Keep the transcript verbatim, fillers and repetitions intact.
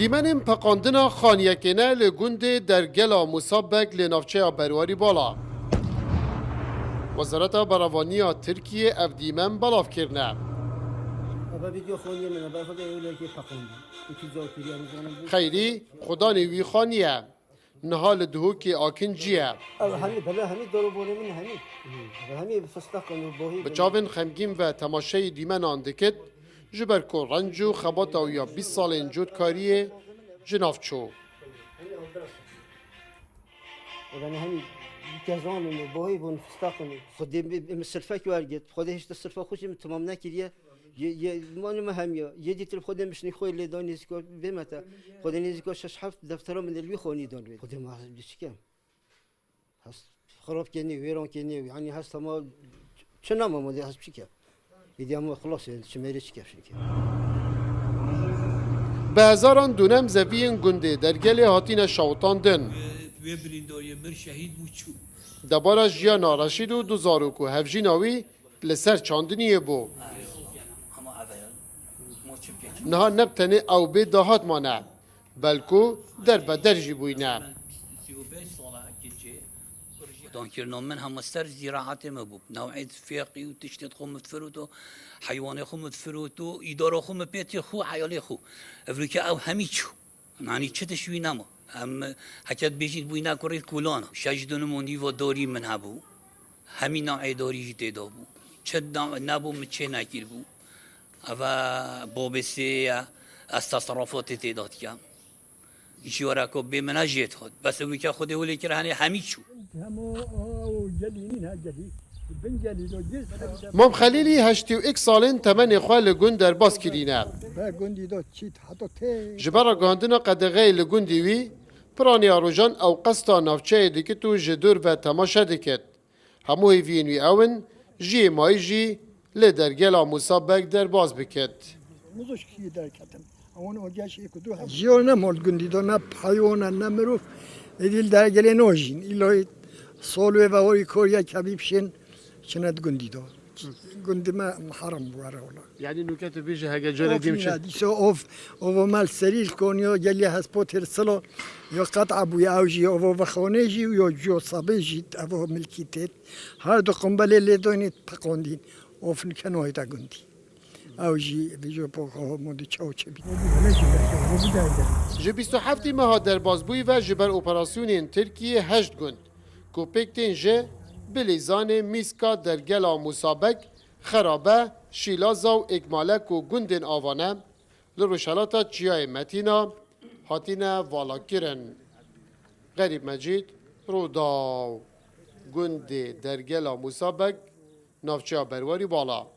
Dîmenên peqandina xaniyekê ne li gundê Dergela Musabek li navçeya Berwarî Bala. Wezareta Berevaniya Tirkiyê ev dîmen belav kirine. Eva vîdeo xaniyê min e, berxwe de ewlekê peqandî. Û tu cawkiriya nizanim bû. Xeyrî, xudanê wî xaniye. Niha li Duhokê akincî ye. Ev hemî, bela hemî dor û borê min hemî. Ev hemî fistaq in û bohî. Bi çavên xemgîn ve temaşeyî dîmenan dikit, ji ber ku renc û xebata wî ya bîst salên cotkariyê ji nav çû. Ev hemî kezan in û bohî bûn, fistaq in. Xwedê min, min silfek wergirt. Xwedê hişte silfa xwe jî min temam nekiriye. Ye, ye, mani me hemiya. Yê dîtir Xwedê mişnî xwe lê da nêzîka bê me te. Xwedê nêzîka şeş heft deftera min li wî xanî dan wê. Xwedê me ez çi kem? Hest xirab kenê, wêran kenê, yanî hest hema çi nama ma dê hest çi kem? Vîdya me xilas e, çi mêrê çi kem şirke. Bi hezaran dûnem zeviyên gundê Dergelê hatine şewitandin. Wê birîndariyê mir şehîd bû çû. Debara jiyana Reşîd û du zarok û hevjîna wî li ser çandiniyê bû. Niha ne bi tenê ew bê dahat mane, belku derbe der jî bûyne. Dankirina min hema ser zîraetê me bû. Newê fêqî û tiştê xwe min firoto, heywanê xwe min firoto, îdara xwe min pê tê xwe, heyalê xwe. Evroke ew hemî çû. Yanî çi tişt wî nema. Em heke dibêjît bûyî ne kurê kolan. Şeş dunum û nîva dorî min hebû. Hemî navê dorî jî tê de bû. Çi na-, nebû min çê nekiribû. Eva bobê sê ye. Ez teserrufatê tê de dikem. Ji were ku bê min ne jê dihat. Bes ew ke Xwedê holê kir henê hemî çû. Hemo ew gelî nîn ha gelî. Bin gelî do gir. Mam Xelîlî heştê û yek salên temenê xwe li gund derbas kirîne. Be gundî do çît heta tê. Ji ber ragihandina qedexeyê li gundê wî, piraniya rojan ew qesta navçeyê dikit û ji dûr ve temaşe dikit. Hemû hêviyên wî ew in, jiyê mayî jî li Dergela Mûsa Beg derbas bikit. Muzuşkî derketin. Ewan o geşê ku du heb. Jiyo ne mal gundî do, ne heywana, ne mirov. Êdî li Dergelê nojîn. Îlo sol wê ve orî kor yek hebî bişên çine di gundî do. Gundî me heram bû were ola. Yanî nûke tu bêjî hege carê dîm çi? Dîsa ov, ovo mel serî koniyo geliye hespotêr silo. Yo qet'a bûye ew jî, ovo vexonê jî û yo ciyo sabê jî evo milkî têt. Her du qumbelê lê doynê peqondîn. Of nûke noyda gundî. Ew jî vêjo po xwe mû di çew çi bî. Ji bîst û heftê meha derbasbûyî ve ji ber operasyonên Tirkiyê heşt gund, ku pêk tên ji Bilîzanê, Mîska, Dergela Mûsabek, Xerabe, Şîlaza û Êkmalek û gundên ava ne, li rojhelata Çiyayê Metîna hatine valakirin. Xerîb Mecîd, Rûdaw, gundê Dergela Mûsabek, navçeya Berwarî Bala.